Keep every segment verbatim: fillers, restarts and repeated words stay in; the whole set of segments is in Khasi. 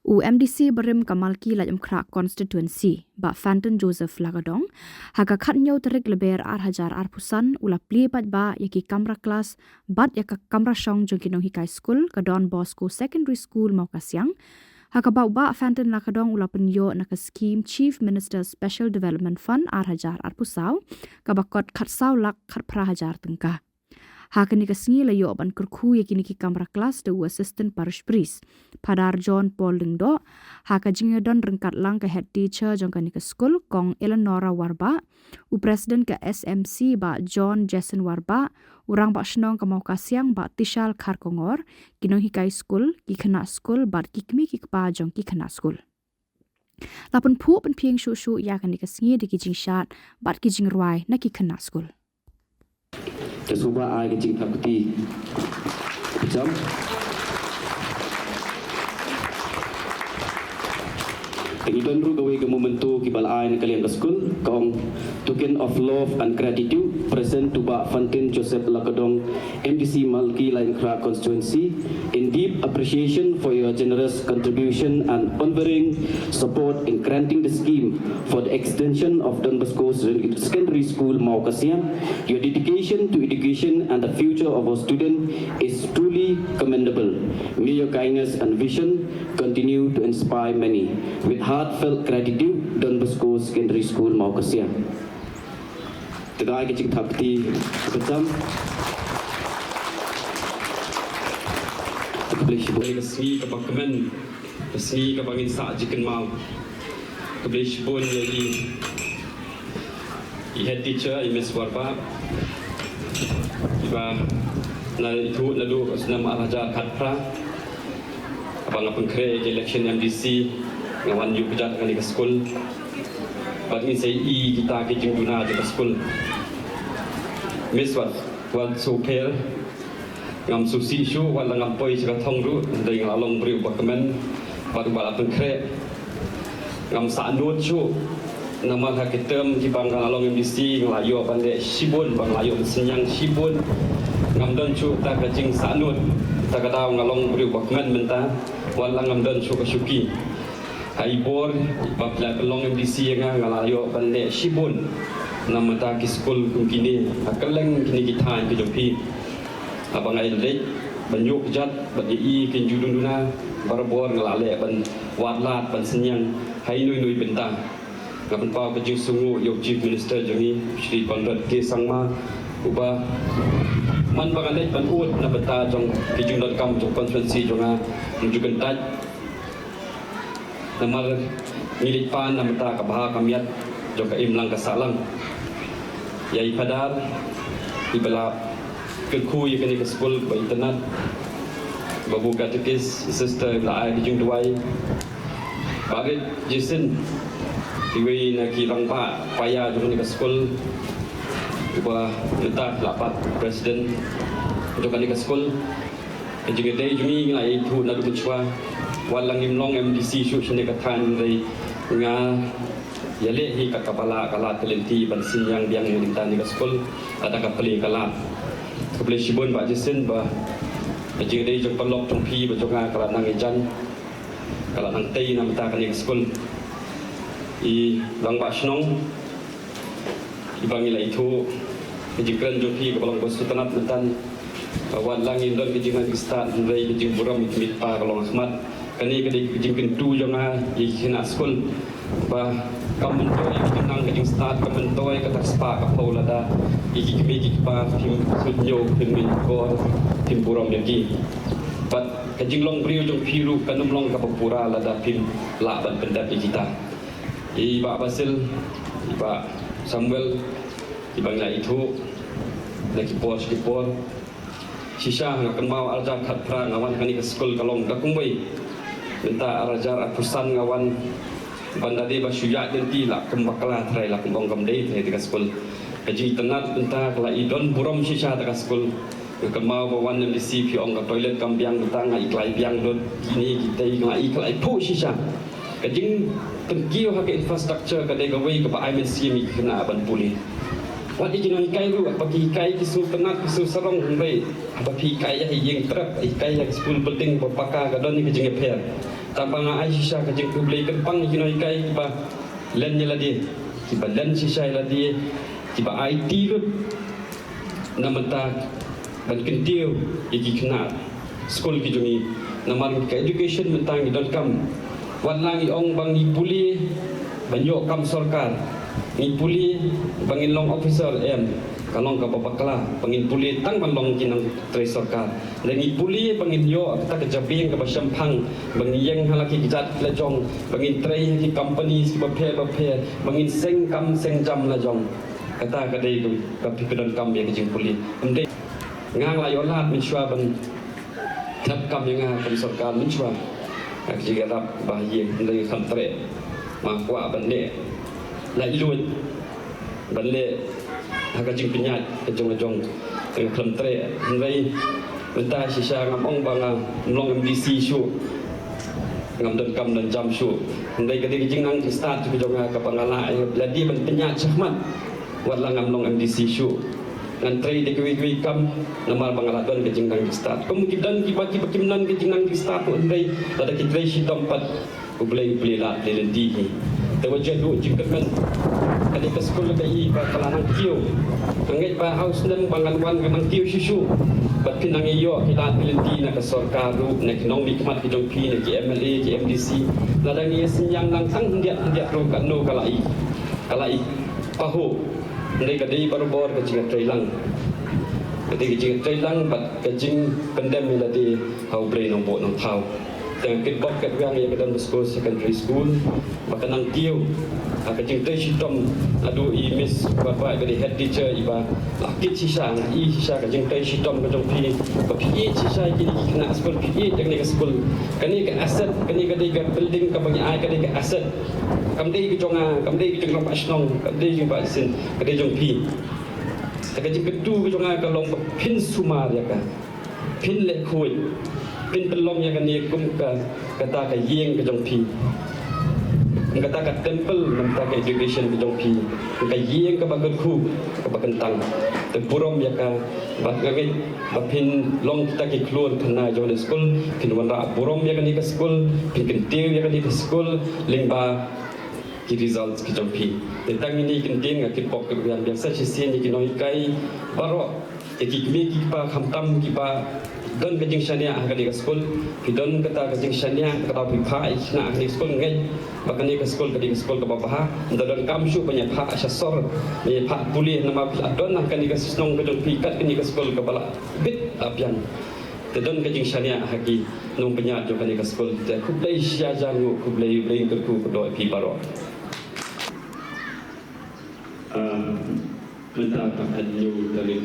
U MDC barim ka Malki Laitumkhrah Constituency, Bah Fantin Joseph Lakadong, ha ka khathynñiew tarik Lber ar hajar arphew san, u la plie paidbah ïa ki kamra klas bad ïa ka kamra shong jong ki nonghikai skul ka Don Bosco Secondary School Mawkasiang, ha kaba u Bah Fantin Lakadong u la pynïoh na ka skhim Chief Minister's Special Development Fund ar hajar arphew saw, kaba kot khatsaw lak khatphra hajar tyngka. Ha kane ka sngi la ïoh ban kyrkhu ïa kine ki kamra klas da u Assistant Parish Priest, Phadar John Paul Lyngdoh, ha ka jingïadon ryngkat lang ka Head Teacher jong kane ka skul, Kong Eleanora Warbah, u President ka SMC, Bah John Jason Warbah, u Rangbah Shnong ka Mawkasiang, Bah Tishal Kharkongor, ki nonghikai skul, ki khynnah skul bad ki kmie ki kpa jong ki khynnah skul. La pynphuh pynphieng shuh shuh ïa kane ka sngi da ki jingshad bad ki jingrwai na ki khynnah skul. Te sngewbha ai ka jingthap kti. Jam. Te ngi don ruh kawei ka memento kiba la ai na ka liang ka skul, ka ong, "Token of love and gratitude, present to Bah Fantin Joseph Lakadong, MDC Malki Laitumkhrah Constituency, in deep appreciation for your generous contribution and unwavering support in granting the scheme for the extension of Don Bosco Secondary School, Mawkasiang. Your dedication to education and the future of our student is truly commendable. May your kindness and vision continue to inspire many. With heartfelt gratitude, Don Bosco Secondary School, Mawkasiang." Te da ai ka jingthap kti kaba jam. Khublei shibun. Ka sngi kaba kmen, ka sngi kaba ngin sah jingkynmaw. Khublei shibun ïa i, i Head Teacher, i Miss Warbah, iba nga ithuh naduh ka snem ar hajar khatphra, haba nga pynkhreh ïa ka election MDC, nga wan ïuh kjat ha kane ka skul. Bad ngin sa ïohi kita ki jingduna jong ka skul. Miss, wat, wat sngewpher, ngam sngewsih shuh wat la ngam poi sha ka thong ruh, hynrei nga la long briew uba kmen bad uba la pynkhreh. Ngam sahnud shuh namar ha ki term kiba nga la long MDC nga la ïoh ban leh shibun, ba nga la ïoh ban synñiang shibun. Ngam don shuh ta ka jingsahnud, ta ka daw nga long briew uba kmen mynta wat la ngam don shuh ka shuki. Ha i bor ba phi la pynlong MDC ïa nga, nga la ïoh ban leh shibun na bynta ki skul kum kine ha kylleng kine ki thaiñ ki jong phi. Haba nga ïaleit ban ïuh kjat bad ïohi ki jingduna, barabor nga la leh ban wad lad ban synñiang ha ino ino i bynta. Nga pynpaw ka jingsngewnguh ïa u Chief Minister jong ngi, Shri Conrad K Sangma, uba man ba nga leit ban ud na bynta jong ki jingdonkam jong constituency jong nga, um ju kyntait. Namar ngi leit pan na bynta ka bha ka miat jong ka imlang ka sahlang. Ïa i Phadar iba la kyrkhu ïa kane ka skul ba itynnad, Babu Katekis, i Sister iba la ai ka jingduwai, Bah Rit Jason, iwei na ki rangbah paia jong kane ka skul, uba mynta la pat president jong kane ka skul. Ka jingïadei jong ngi nga la ïathuh naduh mynshuwa, wat la ngim long MDC shuh shane ka thaiñ, hynrei nga ïaleh hi kat kaba lah ka lad ka lynti ban synñiang biang ïa kane ka skul lada ka plie ka lad. Khublei shibun Bah Jason ba ka jingïadei jong paralok jong phi bad jong nga ka la nang ïajan, ka la nang tei na bynta kane ka skul. I rangbah shnong iba ngi la ithuh, ka jingkren jong phi kaba long ba sngewtynnat mynta, ba wat la ngim don ka jingman jingstad, hynrei ka jingburom ïa ki kmie ki kpa ka long ha khmat. Kane ka dei ka jingkyntu jong nga ïa ki khynnah skul, ba kam myntoi ka jingnang ka jingstad, kam myntoi kata ka spah ka phew lada ïa ki kmie ki kpa phim suidñiew, phim mihkhor, phim burom ïa ki. Bad ka jinglong briew jong phi ruh kan ym long kaba pura lada phim lah ban pyndep ïa kita. I Bah Basil, i Bah Samuel, iba ngi la ithuh na ki por sha ki por. Shisha nga kynmaw ar hajar khatphra nga wan ha kane ka skul ka long da kumwei. Mynta ar hajar arphew san nga wan ban da dei ba shu ïaid lynti la kum bakla trai, la kum ong kam dei trai te ka skul. Ka jingitynnad mynta ka la i don burom shisha te ka skul. Nga kynmaw ba wan MDC phi ong ka toilet kam biang, mynta nga i ka la i biang lut. Kine kita i ka la i, ka la i phuh shisha. Ka jingpynkiew ha ka infrastructure ka dei kawei kaba ai mynsiem ïa ki khynnah ban pule. Wat ïa ki nonghikai ruh, haba ki hikai ki sngewtynnat ki sngewsarong, hynrei haba phi hikai ïa ha ïing trep, hikai ïa ka school building ba paka, ka don ïa ka jingïapher. Tang ba nga ai shisha ka jingkhublei kyrpang ïa ki nonghikai kiba len ïa lade, kiba len shisha ïa lade, kiba aiti lut na mynta ban kyntiew ïa ki khynnah skul ki jong ngi. Namar ka education mynta ngi donkam. Wat la ngi ong ba ngi pule ban ïoh kam sorkar, ngi pule ba ngin long officer, em, ka long kaba bakla ba ngin pule tang ban long ki nongtrei sorkar. Lada ngi pule ba ngin ïoh kata ka jabieng kaba shemphang, ba ngin ïeng ha la ki kjat la jong, ba ngin trei ha ki companies kiba pher ba pher, ba ngin seng kam seng jam la jong. Kata ka dei ka, ka phi phi donkam ïa ka jingpule. Ym dei nga nga la ïoh lad mynshuwa ban thep kam ïa nga kum sorkar mynshuwa. Ka jingïarap ba ha ïing, ym dei, khlem treh. Ma kwah ban leh laitluid, ban leh ha ka jingpynïaid ka jong ka jong, ka khlem treh. Hynrei mynta shisha ngam ong ba ngam long M D C shuh, ngam donkam don jam shuh. Hynrei ka dei ka jingnang jingstad ka jong nga kaba nga lah ïa lade ban pynïaid shakhmat. Wat la ngam long M D C shuh, ngan trei da kiwei kiwei kam, namar ba nga la don ka jingnang jingstad. Kum ki don kiba, kiba kim don ka jingnang jingstad ruh, hynrei lada ki trei shitom pat, U Blei, U Blei lad, U Blei lynti hi. Te wat ju duh jingkyrmen. Ka dei ka skul ka i ba ka la nang kiew. Nga ngeit ba ha u snem ba ngan wan ka nang kiew shisha. Bad phin nang ïoh ki lad ki lynti na ka sorkar ruh, na ki nongmihkhmat ki jong phi, na ki M L A, ki M D C. Lada ngi ïa synñiang lang tang khyndiat khyndiat ruh, katno ka la i, ka la i pahuh. Hynrei ka dei barabor ka jingïatreilang. Ka dei ka jingïatreilang bad ka jingpyndem ïa lade ha U Blei Nongbuh Nongthaw. Te nga kitbok kitwiang ïa ka Don Bosco Secondary School ba ka nang kiew ha ka jingtrei shitom. Naduh i Miss Warbai ba dei head teacher, i ba la kit shisha, nga i shisha ka jingtrei shitom ka jong phi. Ba phi ïeit shisha ïa kine ki khynnah skul, phi ïeit ïa kane ka skul. Kane ka asset, kane ka dei ka building kaba ngi ai, ka dei ka asset. Kam dei ka jong nga, kam dei ka jong ka rangbah shnong, kam dei ka jong ka rangbah shin, ka dei jong phi. Te ka jingkyntu ka jong nga ka long ba phin sumar ïa ka, phin leh khuid, phin pynlong ïa kane kum ka, kata ka ïing ka jong phi, kum kata ka temple, kum kata ka education ka jong phi, kum ka ïing kaba kyrkhu, kaba kyntang. Te burom ïa ka, bad nga ngeit ba phin long kita ki khlur khynnah jong ka skul, phin wanrah burom ïa kane ka skul, phin kyntiew ïa kane ka skul lyngba ki results ki jong phi. Te tang ine i kyntien, nga kitbok kitwiang biang sa shisien ïa ki nonghikai baroh, ïa ki kmie ki kpa, khamtam kiba don ka jingshaniah ha kane ka skul. Phi don kata ka jingshaniah, kata phi phah ïa ki khynnah ha kane ka skul, ngeit ba kane ka skul ka dei ka skul kaba bha. Ynda donkam shuh ban ïa phah sha sor, ban ïa phah pule, namar phi la don ha kane ka shnong ka jong phi, kat kane ka skul kaba la bit la biang. Te don ka jingshaniah ha ki nongpynïaid jong kane ka skul. Te khublei shibun, khublei, U Blei un kyrkhu kyrdoh ïa phi baroh. Ah, mynta ka hynñiew tarik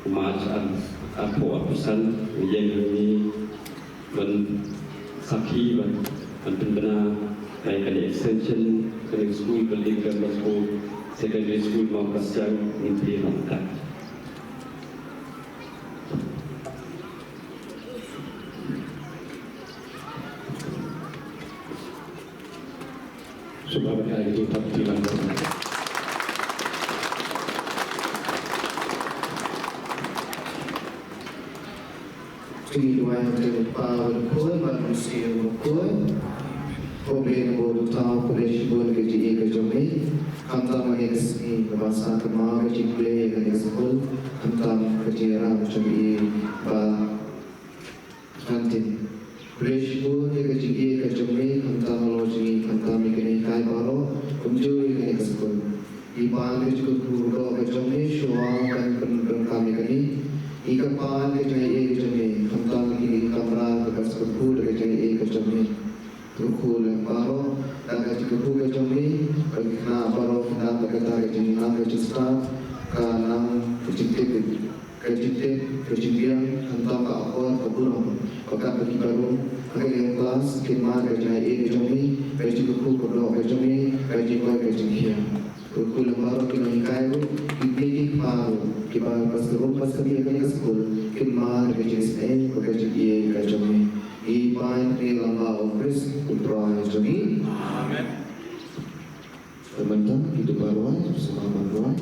u March ar, arphew arphew san, ïeng hangne ban sakhi, ban, ban pynbna ïa kane extension, kane skul building, Don Bosco Secondary School Mawkasiang, ngin plie noh mynta. Sngewbha ban ai ka jingthap kti lang. Ngi duwai ha ka kyrteng u Kpa bad u Khun bad u Mynsiem Bakhuid. Ko Blei Nongbuh Nongthaw, khublei shibun ïa ka jingïeit ka jong me. Khamtam ha kane ka sngi kaba sa kynmaw ka jingpule ïa kane ka skul, khamtam ka jingïarap jong me ba khantin. Khublei shibun ïa ka jingïeit ka jong me, khamtam halor jong ngi, khamtam ïa kine kiei baroh, kumjuh ïa kane ka skul. Ngi pan ka jingkyrkhu kyrdoh ka jong me shuwa ban pyndonkam ïa kane. Ngi kyrpad ka jingïeit ka jong me, khamtam ïa kine ki kamra, ka jingkyrkhu da ka jingïeit ka jong me. Kyrkhu lem baroh da ka jingkyrkhu ka jong me, ba ki khynnah baroh kin nang da kata ka jingïalam ka jingstad, ka nang ka jingtip, ka jingtip, ka jingbiang, khamtam ka akor ka burom, ba kat ba ki barum ha ka liang klas kin mad ka jingïeit ka jong me, ka jingkyrkhu kyrdoh ka jong me, ka jingkoit ka jingkhiah. Kyrkhu lem baroh ki nonghikai ruh, ki kmie ki kpa ruh, kiba paskhem paskhem ïa kane ka skul, kin mad ka jingisynei bad ka jingïeit ka jong me. Ngi pan ïa kane lyngba u Khrist u Trai jong ngi. Amen. Te mynta ngi duwai, sngewbha ban duwai.